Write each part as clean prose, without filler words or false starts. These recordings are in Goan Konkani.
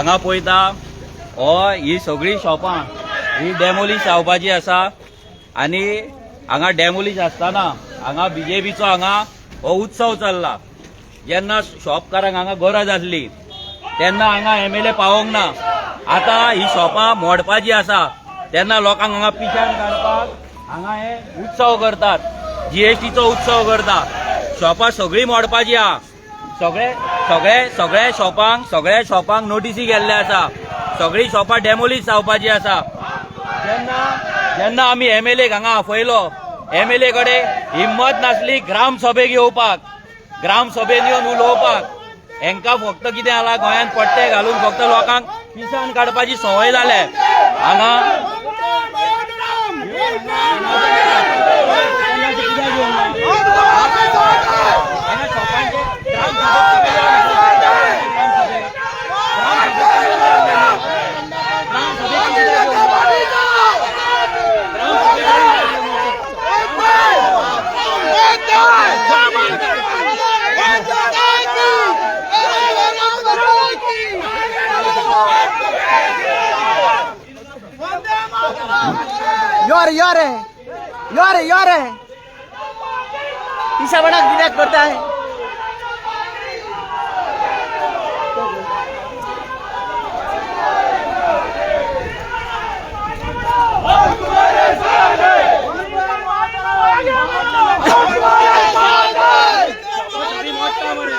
हांगा पळयता हो ही सगळी शॉपां ही डेमोलिश जावपाची आसा आनी हांगा डेमोलिश आसतना हांगा बीजेपीचो हांगा हो उत्सव चल्ला. जेन्ना शॉपकारांक हांगा गरज आसली तेन्ना हांगा एमएलए पावोंक ना. आतां ही शॉपां मोडपाची आसा तेन्ना लोकांक हांगा पिशान काडपाक हांगा हे उत्सव करतात, जीएसटीचो उत्सव करता. शॉपां सगळीं मोडपाची आहा. सगळे सगळे सगळ्या शॉपांक, सगळ्या शॉपांक नोटीसी गेल्ले आसा. सगळीं शॉपां डेमोलिश जावपाची आसा. जेन्ना जेन्ना आमी एमएलए हांगा आपयलो, एमएलए कडेन हिम्मत नासली ग्राम सभेक येवपाक, ग्राम सभेन येवन उलोवपाक. हेंकां फक्त कितें जाला, गोंयांत पट्टे घालून फक्त लोकांक पिसान काडपाची संवय जाल्या हांगा. हांगा शॉपांचे ग्राम सभेक, ग्राम सभेक, ग्राम सभेक. यो रे, यो रे, यो रे, यो रे, पिसापणाक कित्याक करताय? सगळी मोडटा मरे.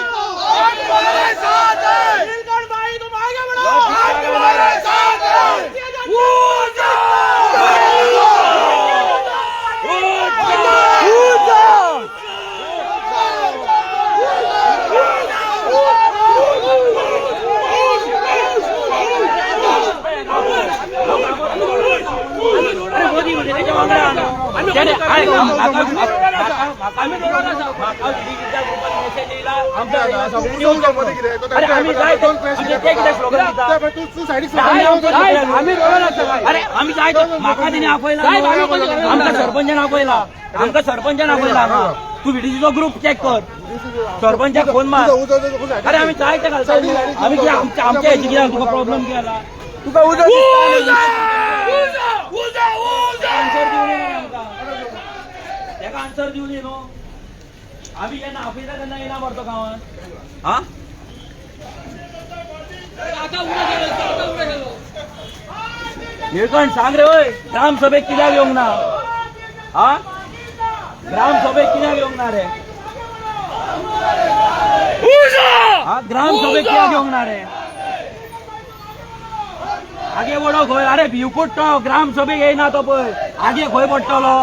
अरे मोदी म्हणजे त्याच्या वांगडा आहा. त्याने- अरे, म्हाका म्हाका म्हाका ग्रुपात मेसेज येयला. अरे आमी जाय ते, आमचे ते कितें स्लोगन दिता? अरे आमी जाय ते, म्हाका तेणी आपयला, आमकां सरपंचान आपयला, आमकां सरपंचान आपयला हांगा. तूं व्हीडीसीचो ग्रुप चॅक कर, सरपंचाक फोन मार. अरे आमी जाय ते घालता. आमी कितें आमच्या आमच्या हेची कितें तुका प्रॉब्लम कितें जाला? तुका उजो दिसता. आन्सर दिवनी न्ही आमकां, तेका आन्सर दिवनी न्हू. आमी जेन्ना आपयता तेन्ना येयना मरे तो गांवांत. हा, निळकंठ सांग रे. वय ग्राम सभेक कित्याक येवंक ना? हा, ग्राम सभेक कित्याक येवंक ना रे? हा, ग्राम सभेक कित्याक येवंक ना रे? आगे वडो खंय? अरे भिवकुट तो ग्राम सभेक येयना तो पळय आगे खंय पडटलो,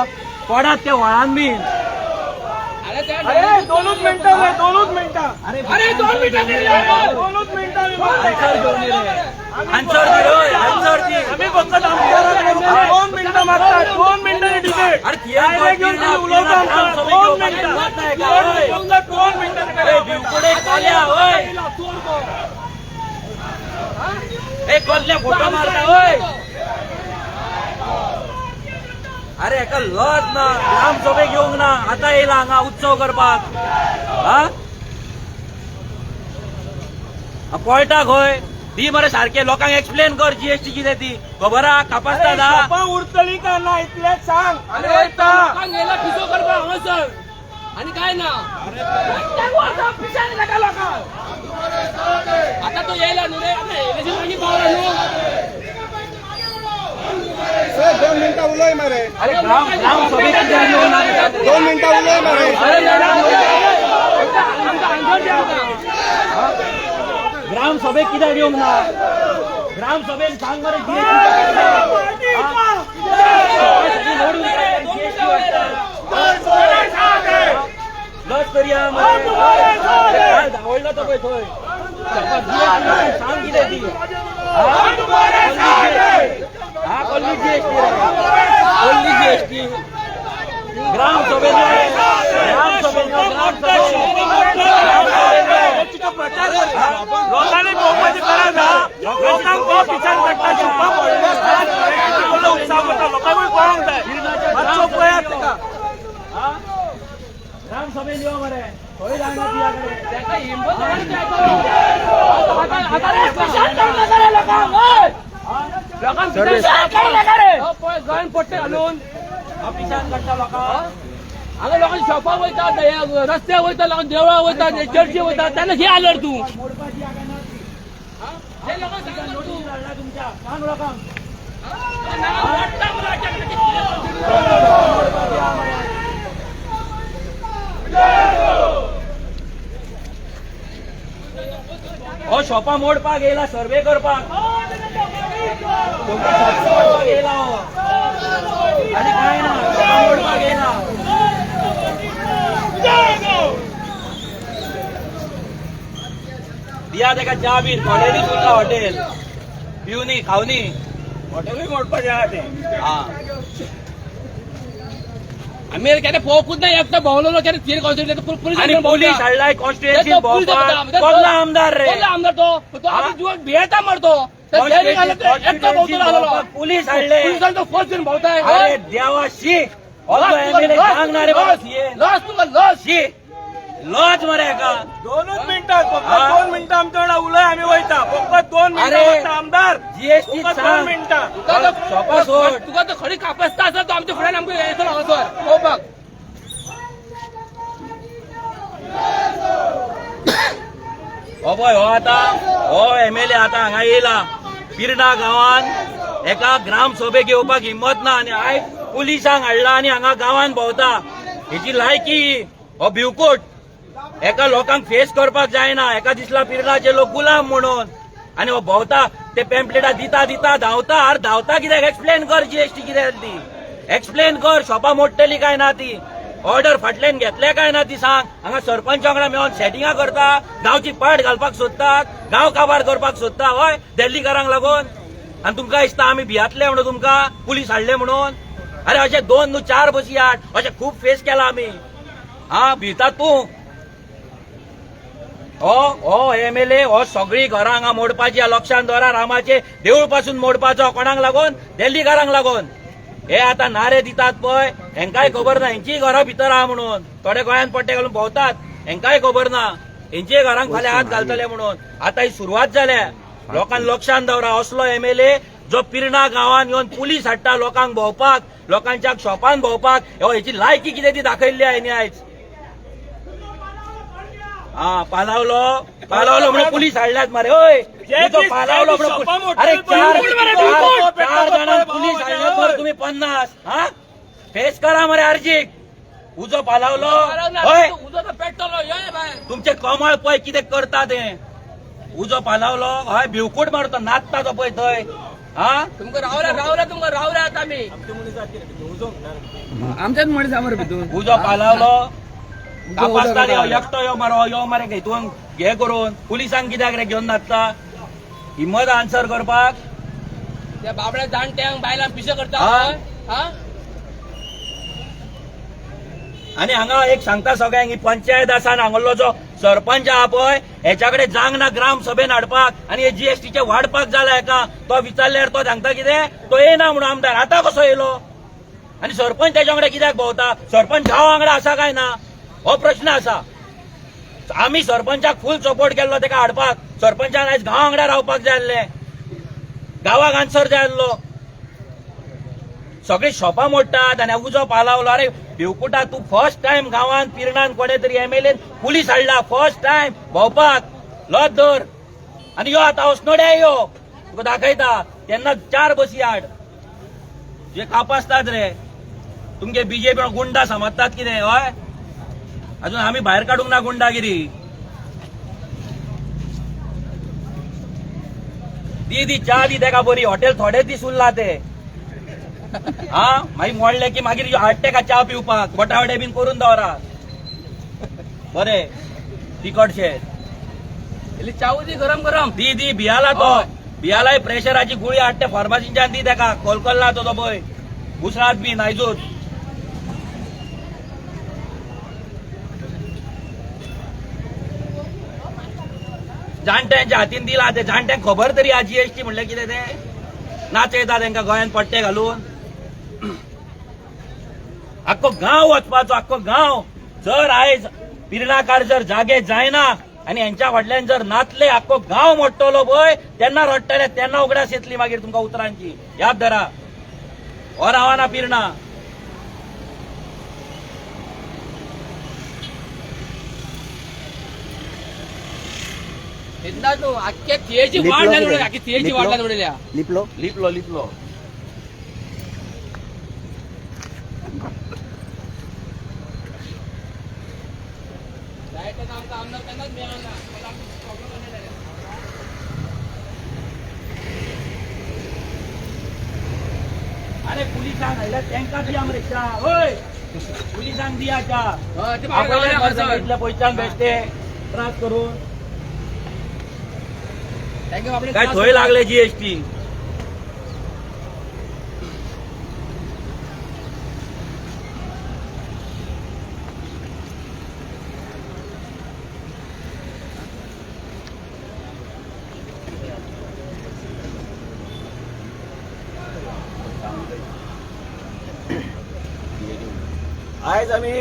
पडात ते व्हाळान बीन. अरे दोनूच मिनिटां रे, दोनूच मिनिटां. अरे अरे 2 मिनिटां, दोनूच मिनिटां. आन्सर घेवन रे, आन्सर दी रे, आन्सर दी. आमी फक्त आमदाराक 2 मिनिटां मागता, 2 मिनिटांनी डिबेट. अरे थिएटर घेवन तुमी उलोवता आमकां 2 मिनिटां, फक्त 2 मिनिटां. भिवकुडे कोल्या वय, ए कोल्ल्या फोटो मारता वय. अरे हेका लज ना, ग्राम सभेक येवंक ना, आतां येयला हांगा उत्सव करपाक. हा, कळटा खंय दी मरे, सारखे लोकांक एक्सप्लेन कर जीएसटी कितें ती, खबर आहा कापास्ताद आहा. शॉपां उरतली काय ना इतलेंच सांग. अरे लोकांक येयला पिसो करपाक हांगासर आनी काय ना. पिशान नाका लोकांक. आता तो येयला न्हू रे, आता इलेक्शन मागीर पावला न्हू. 2 मिनिटां उलय मरे. अरे ग्राम ग्राम सभेक कित्याक येवंक ना रे? 2 मिनिटां उलय मरे. आमकां आन्सर दी आमकां. ग्राम सभेक कित्याक येवंक ना? ग्राम सभेन सांग मरे जीएसटी. लस करया मरे. काल धांवडलो तो पळय थंय. जीएसटी सांग कितें ती. हा, कसली जीएसटी? कसली जीएसटी? ग्राम सभेन, ग्राम सभेन, ग्राम सभेन. लोकांनी पळोवपाची गरज आहा. लोकांक तो पिशान काडटा, शॉपां मोडले आसतना उत्साह करता. लोकांकूय कळोंक जाय, मातसो पळयात तेका. ग्राम सभेन यो मरे, खंय जायना तुज्या कडेन. ताका हिंमत आनी काय करूं? आता आता पिशान काडूं नाका रे. पळय गोंयान पडटे घालून ऑफिसान काडटा लोकांक. हांगा लोकांच्या शॉपाक वयता, रस्त्यार वयता, लोकांच्या देवळां वयता, चर्ची वयता, तेन्ना हे आलर तूं. हे लोकांक सांग तूं. तुमच्या सांग लोकांक. वाडटा मरे अचानक. हो शॉपां मोडपाक येयला सर्वे करपाक, तुमकां शॉपां मोडपाक येयला हो, आनी कांय ना, शॉपां मोडपाक येयला. दिया तेका च्या बीन, थोडे दीस उरला हॉटेल, पिवनी खावनी. हॉटेलूय मोडपाचें आहा तें. हा. आमी केन्ना पळोवंकूच ना, एकटो भोंवलो केन्ना थेर कॉन्स्टिट्युएन्सी. आनी पोलीस हाडलाय कॉन्स्टिट्युएन्सी भोंवपाक, कोल्ला आमदार रे. कोल्ला आमदार तो, तो आमी जिवाक भियेता मरतो. एकटो भोंवतलो आसलो. पुलीस हाडले. पुलिसान तो फर्स्ट घेवन भोंवताय. अरे देवा, शी, एमएलए सांगणार रे बाबा, सीए. लस तुका लस. शी, लॉज मरे हेका. दोनूच मिनटां फक्त. हा? 2 मिनटां आमच्या वांगडा उलय, आमी वयता. फक्त 2 मिनटां. अरे, फक्त आमदार जीएसटी फक्त सांग. 2 मिनटां. तुका तो शॉपां सोड. तुका तो खरी कापसता आसा, तो आमच्या फुड्यान आमकां येतलो हांगासर पळोवपाक. हो पळय, हो आतां हो एमएलए आतां हांगा येयला पिर्णा गांवान, एका ग्राम सभेक येवपाक हिम्मत ना आनी आयज पुलिसांक हाडला आनी हांगा गांवान भोंवता. हेची लायकी ही. हो भिवकूट, एका लोकांक फेस करपाक जायना. एका दिसला पिर्णाचे लोक गुलाम म्हणून आनी हो भोंवता, ते पेम्पलेटां दिता दिता धांवता. आर धांवता कित्याक? एक्सप्लेन कर जीएसटी कितें ती, एक्सप्लेन कर. शॉपां मोडटली काय ना ती, ऑर्डर फाटल्यान घेतले काय ना ती सांग. हांगा सरपंच वांगडा मेळोन सेटिंगां करता, गांवची पाट घालपाक सोदतात, गांव काबार करपाक सोदता हय दिल्लीकारांक लागून. आनी तुमकां दिसता आमी भियातले म्हणून तुमकां पुलीस हाडले म्हणून? अरे अशे दोन न्हू चार बसी हाड, अशे खूब फेस केला आमी. हा भिता तूं. हो हो एमएलए हो सगळीं घरां हांगा मोडपाची हा, लक्षांत दवरा. रामाचे देऊळ पासून मोडपाचो, कोणाक लागून? दिल्लीकारांक लागून. हे आतां नारे दितात पळय, हेंकाय खबर ना हेंचीय घरां भितर आहा म्हणून. थोडे गोंयांत पट्टे घालून भोंवतात, हेंकाय खबर ना हेंचीय घरांक फाल्यां हात घालतले म्हणून. आतां ही सुरवात जाल्या. लोकांक लक्षांत दवरा, असलो एमएलए जो पिर्णा गांवान येवन पुलीस हाडटा लोकांक भोंवपाक, लोकांच्या शॉपान भोंवपाक, हो हेची लायकी कितें ती दाखयल्ली आहा हेणी आयज. हा पालावलो, पालावलो म्हणून पुलीस हाडल्यात मरे. हय, जे तो दीस- पालावलो जे दीस म्हणून शॉपां अरे मोडटली चार पळय, चार पेट्रोल चार जाणांक पळय, पुलीस भाव हाडल्यात मरे तुम्ही 50. हा फेस करा मरे अर्जीक. उजो पालावलो हय. उजो तो पेट्टलो यो भायर. तुमचे कमळ पळय कितें करता ते. उजो पालावलो हय, भिवकूट मारतो, नाचता तो पळय थंय. हा तुमकां रावल्या रावल्या, तुमकां रावल्या आतां आमी. आमच्याच मनीस मरे भितून. उजो पालावलो कापासता, यो एकटो यो मरो, यो मरे हितून हे करून पुलिसांक कित्याक रे घेवन नाचता? हिम्मत आन्सर करपाक. त्या बाबड्या जाणट्यांक बायलांक पिशे करता. हा? हा. आणि हांगा एक सांगता सगळ्यांक, ही पंचायत आसा आनी हांगल्लो जो सरपंच आहा पळय, हेच्या कडेन जांग ना ग्राम सभेन हाडपाक आनी हे जीएसटीचे वाडपाक जाला हेका. तो विचारल्यार तो सांगता कितें, तो येना म्हणून आमदार. आतां कसो येयलो आनी सरपंच तेच्या वांगडा कित्याक भोंवता? सरपंच गांवा वांगडा आसा काय ना हो प्रश्न आसा. आमी सरपंचाक फूल सपोर्ट केल्लो तेका हाडपाक. सरपंचान आयज गांवा वांगडा रावपाक जाय आसलें, गांवाक आन्सर जाय आसलो. सगळीं शॉपां मोडटात आनी उजो पालावलो. अरे भिवकुटा, तूं फर्स्ट टायम गांवांत पिर्णान कोणे तरी एमएलएन पुलीस हाडला फर्स्ट टायम भोंवपाक. लज धर आनी यो आतां अस्नोड्या यो, तुका दाखयता तेन्ना. चार बसी हाड. जे कापासतात रे तुमगे बीजेपी गुंडा समजतात कितें? हय, अजून आमी भायर काडूंक ना गुंडागिरी. दी दी च्या दी तेका बरी. हॉटेल थोडे दीस उरला ते. हा मागीर मोडले की मागीर हाडटे का च्या पिवपाक, बटावडे बीन करून दवरा बरे तिखटशे. इल्ली चावू दी गरम गरम. दी दी. भियाला तो, भियालाय. प्रेशराची गुळी हाडटे फार्मासीच्यान, दी तेका. कोलकोल्ला तो पळय उसळात बी आयजूच. जाणट्यांच्या हातीन दिला ते, जाणट्यांक खबर तरी हा जीएसटी म्हणल्यार कितें तें? नाचयता तेंकां गोंयांत पट्टे घालून. आख्खो गांव वचपाचो, आख्खो गांव. जर आयज पिर्णाकार जर जागे जायना आनी हेंच्या फाटल्यान जर नातले आख्खो गांव मोडटलो पळय तेन्ना रडटले, तेन्ना उगडास येतली मागीर तुमकां उतरांची. याद धरा, हो रावना पिर्णा. तेन्ना तूं आख्खे थियेची वाट घालून उडयल्या, आख्खी थियेची वाट घालून उडयल्या. लिपलो लिपलो लिपलो. आमकां आमदार केन्नाच मेळना. प्रॉब्लेम. अरे पुलिसांक हाडल्या तेंकां दिया मरे च्या. हय, पुलिसांक दिया च्या. हय, ते म्हाका गावल्या हांगासर. इतल्या पयशांक बेश्टे त्रास करून तांकां बाबडे काय त्रास थंय लागले जीएसटी. आयज आमी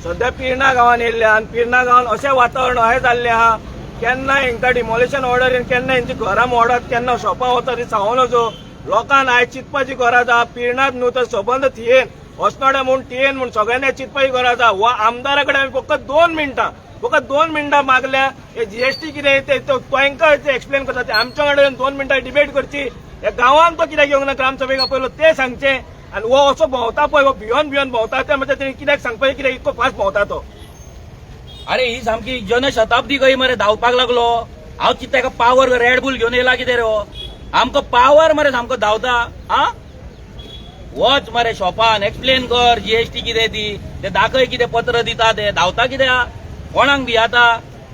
सद्या पिर्णा गांवांत येयल्ले आनी पिर्णा गांवांत अशें वातावरण अशें जाल्लें आहा, केन्ना हेंकां डिमॉलिशन ऑर्डर येवन केन्ना हेंची घरां मोडत, केन्ना शॉपां वतात ती सांगू नजो. लोकांक आयज चिंतपाची गरज आहा. पिर्णात न्हू तर सबंद थियेन अस्नोड्या म्हूण टियेन म्हूण सगळ्यांनी चिंतपाची गरज आहा. वा आमदारा कडेन आमी फकत 2 मिनटां, फकत 2 मिनटां मागल्या. हे जीएसटी कितें ते तांकां एक्सप्लेन करता, ते आमच्या कडेन 2 मिनटां डिबेट करची. ह्या गांवांत तो कित्याक येवंक ना ग्रामसभेक आपयलो तें सांगचें. आनी हो असो भोंवता पळय, हो भियोन भियोन भोंवता, ते म्हणजे तेणी कित्याक सांगपाचें कित्याक इतको फास्ट भोंवता तो. अरे ही सामकी जनशताब्दी खंय मरे धांवपाक लागलो. हांव चिंता एका पावर रेड बुल घेवन येयला कितें रे हो, आमकां पावर मरे सामको धांवता. आ वच मरे शॉपान एक्सप्लेन कर जीएसटी कितें ती, ते दाखय कितें पत्र दिता ते. धांवता कित्याक, कोणाक भियाता?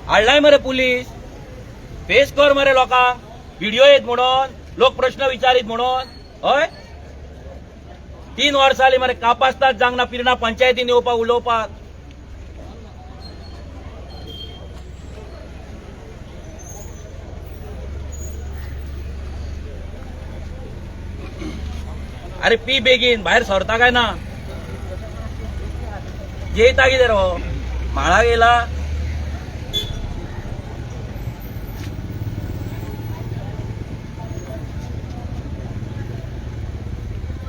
हाडलाय मरे पुलीस, फेस कर मरे लोकांक, व्हिडिओ येत म्हणून, लोक प्रश्न विचारीत म्हणून. हय, 3 वर्सां जालीं मरे कापास्ताद जावंक ना पिर्णा पंचायतीन येवपाक उलोवपाक. अरे पी बेगीन, भायर सरता काय ना? जेयता कितें रो म्हाळा गेला?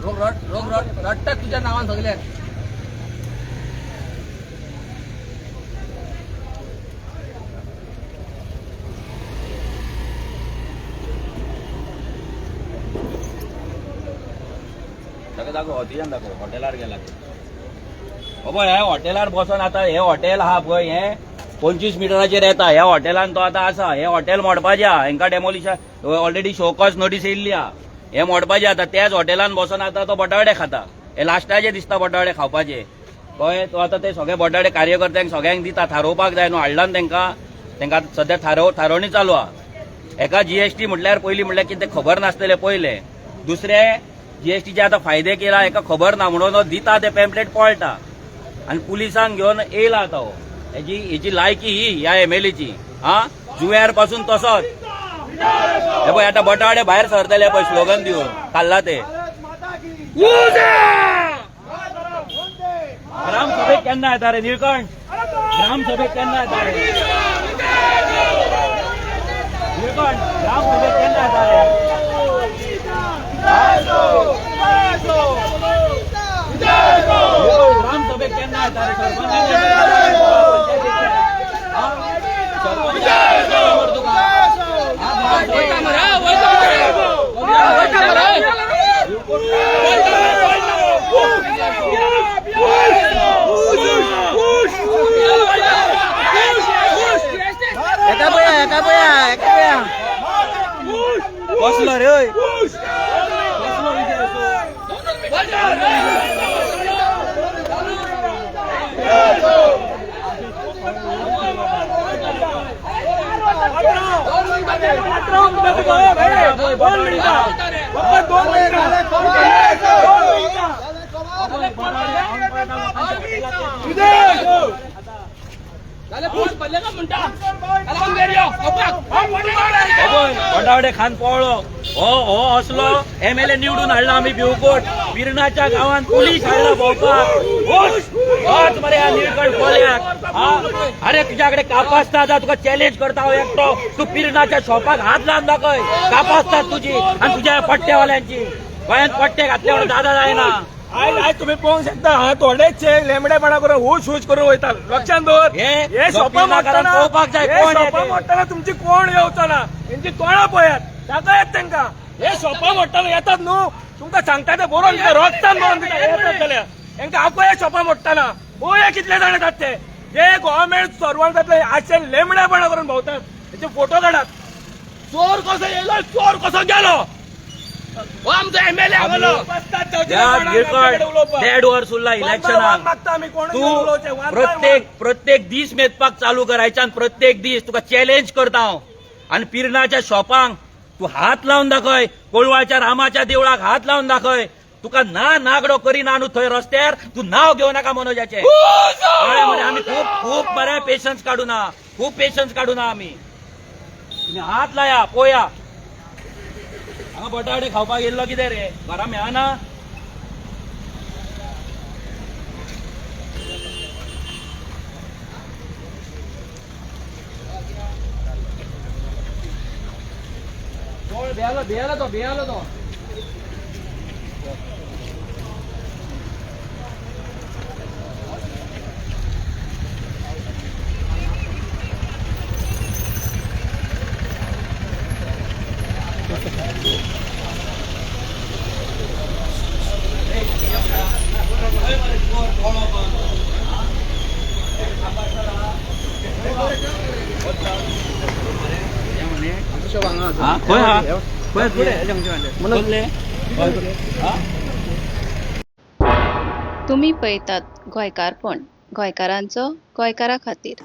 लोक रड लोक रड रडटात तुज्या नांवान सगळे. ताका दाखव, हॉटेलान दाखव, हॉटेलार गेला ते. बाबा ह्या हॉटेलार बसोन आतां हें हॉटेल आहा पळय, हें 25 मिटराचेर येता. ह्या हॉटेलान तो आतां आसा. हें हॉटेल मोडपाचें आहा. हेंकां demolition already show cause notice येयल्ली आहा. हें मोडपाचें आतां. त्याच हॉटेलान बसोन आतां तो बटावडे खाता. हे लास्टाचे दिसता बटावडे खावपाचे. कळ्ळें? तो आतां ते सगळे बटावडे कार्यकर्त्यांक सगळ्यांक दिता. थारोवपाक जाय न्हू, हाडला न्हू तेंकां. तेंकां सद्या थारोवणी चालू आहा. एका जीएसटी म्हटल्यार पयलीं म्हटल्यार कितें खबर नासतलें पयलें. दुसरें जीएसटीचे आतां फायदे केला एका खबर ना म्हणून दिता ते पॅम्पलेट पळटा आनी पुलिसांक घेवन येयला आतां हो. हेजी लायकी ही ह्या एमएलएची. आ जुव्यार पासून तसोच. हे पळय आतां बटावडे भायर सरतले पळय स्लोगन दिवन खाल्ला ते. ग्रामसभेक केन्ना येता रे निळकंठ? ग्रामसभेक केन्ना येता रे निळकंठ? ग्रामसभेक केन्ना येता रे? ग्रामसभेक केन्ना येता रे? वयता मरे, वयता मरे, वयता मरे. एका पळया, एका पळया, एका पळया. कसलो रे ओय? कसलो विजय असो? दोन मिनिटां, फकत 2 मिनिटां, 2 मिनिटां. जाल्यार पोट भरलें काय म्हणटा जाल्यार यो पळय, बटावडे खान पळ्ळो. हो हो असलो एमएलए निवडून हाडला आमी भिवकोट. पिरणाच्या गांवांत पुलीस हाडला भोंवपाक. वच मरे ह्या निळकंठ कोल्याक. हा? अरे तुझ्याकडे कापासता आसा, तुका चॅलेंज करता हांव एकटो. तूं पिरणाच्या शॉपाक हात लावन दाखय कापासता तुजी आनी तुज्या पट्टेवाल्यांची. गोंयांत पट्टे घातले म्हणून दादा जायना. आयज आयज तुम्ही पळोवंक शकता हा थोडेचे लेमडेपणा करून हुश हुश करून वयतात. लक्षात दवर, हे हे शॉपां पिर्णाकारांक मोडटना, पळोवपाक जाय हे कोण हे शॉपां ते. मोडटना तुमची कोण येवचो ना. तेंची तोंडां पळयात, दाखयात तेंका. हे शॉपां मोडटना येतात न्हू, तुमकां सांगता ते बरोवन दिता, रोगतान बरोवन दिता. येतात जाल्यार तेंका आपया शॉपां मोडटना पळोवया कितले जाण येतात ते. जे गव्हर्मेंट सर्वंट जातले अशे लेमडेपणा करून भोंवतात, तेचे फोटो काडात. चोर कसो येयलो, चोर कसो गेलो, हो आमचो एमएलए हांगलो. ह्या निळकंठ देड वर्स उरला इलेक्शनाक. मागता आमी कोण तू प्रत्येक प्रत्येक दीस मेजपाक चालू करायचा आणि प्रत्येक दीस तुका चॅलेंज करता हांव. आणि पिरणाच्या शॉपांक तू हात लावन दाखय, कोळवाच्या रामाच्या देवळाक हात लावन दाखय. तुका ना नागडो करिना न्हू थंय रस्त्यार तू नाव घेवं नाका मनोजाचें. कळ्ळें मरे? आमी खूब खूब बरे पेशन्स काडूना, खूब पेशन्स काडूना आमी. तुमी हात लाया पोया. हांगा बटाटे खावपाक येयल्लो कितें रे, घरा मेळना? भियालो भियालो तो, भियालो तो. हा, खंय हा? खंय फुडें? कसले? हा? तुमी पळयतात गोंयकारपण, गोंयकारांचो गोंयकारा खातीर.